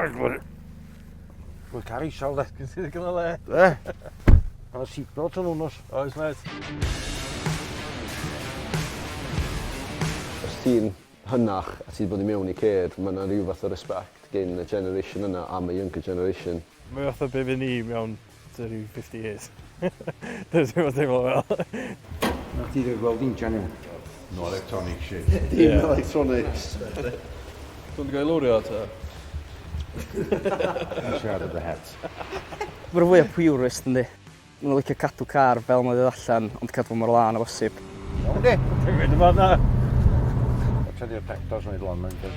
Mae'n car isel, de. Gyn ti ddigon o le. De. Mae'n seatbelt yn hwnnw. Oes, mate. Os ti'n hynach a ti 'di bod i mewn i ceir, ma' 'na ryw fath o respect gin y generation yna am y younger generation. Mae fatha be fy ni mewn tua rhyw 50 years. Dyna sut mae'n teimlo fel. Na chdi ddim gweld injan iawn. No electronic shit. Dim electronics. Dwi'n gael ei lowrio ta? Siarad y het. Mae'r fwy o purist yndi. Maen nhw'n licio cadw car fel mae'n dod allan, ond cadw fo mor lân â bosib. Iawn di? Dwi'n mynd yma na. Watsiad i'r tractors yn lon mae'n dweud.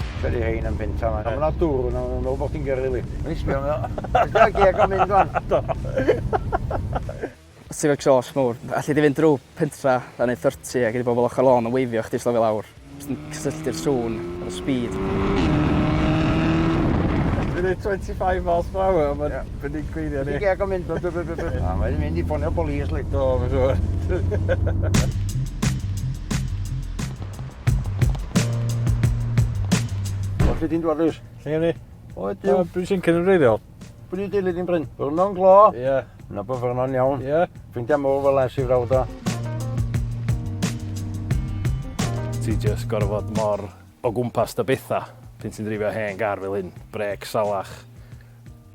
Watsiad i hein yn benta yma. Mae yna dŵr yna, mae'n meddwl bod chdi'n gyrru li. Mae'n sbio, mae'n meddwl, geg o'n mynd fan. Os ti efo exhaust mawr, alli di fynd drwy pentra a neud 30 a gei di bobl ochr lôn yn weifio chdi slofi lawr. Jyst yn cysylltu'r sŵn efo speed. Dwi'n neud 25 miles per hour a mae'n yeah. fyny gweithio ni. Ti geg o'n mynd. Na, mae'n mynd i ffonio polis li. Do, mae'n siŵr. O, lle ti'n dwad, Lewis? Lle ni? O, ydw. Dwi'n sy'n yn reiddiol. Pwy di deulu di'n Bryn? Vernon Glo. Ie. Yeah. Na bod Vernon iawn. Ie. Yeah. Ffrindiau mowr fel es i frawd o. Ti just gorfod mor o gwmpas dy betha pan ti'n dreifio hen gar fel hyn. Brêc salach,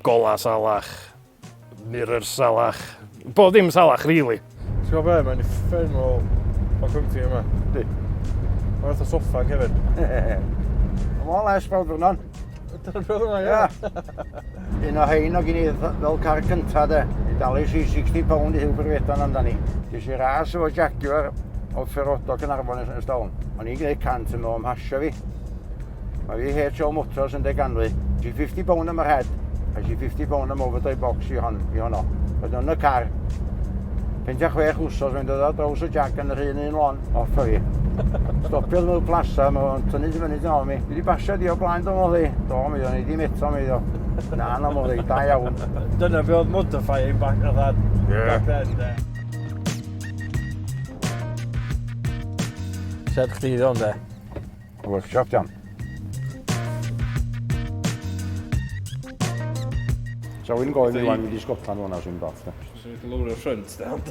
gola salach, mirror salach, bob dim salach really. Ti'n gwybod be, mae'n uffernol o comfy yma. Yndi. Mae'n fath o soffa yn cefn. Mae les fawr Vernon. Dyna'r peth yma, ie. Un o hein o gen i fel car cynta de. I dalu si 60 pound i Huw Berfedan amdani. Ges i ras efo Jaguar o Ferodo Caernarfon yn ystolwm. O'n i'n gwneud 100 yn meddwl mhasio fi. Mae fi HO Motors yn Deganwy. Ges i 50 pound am yr head, a ges i 50 pound am overdrive box i, hon, i honno. Oedd yn y car. 56 wsos mae'n dod ar draws y jag yn yr un un lon. Off a fi. Stopiodd mewn plaza, mae'n tynnu ti fyny ti'n mi. Dwi wedi basio di o blaen do modd i. Do, mi o'n i ddim eto, mi o. Na, na modd i, da iawn. Dyna be oedd modifying back, that, yeah. back then, de. Sed chdi ddo'n de? Workshop, diom. So wy'n gofyn i wan mynd i Scotland hwnna sy'n bach. Swn i'n lowrio'r ffrynt, de, ond...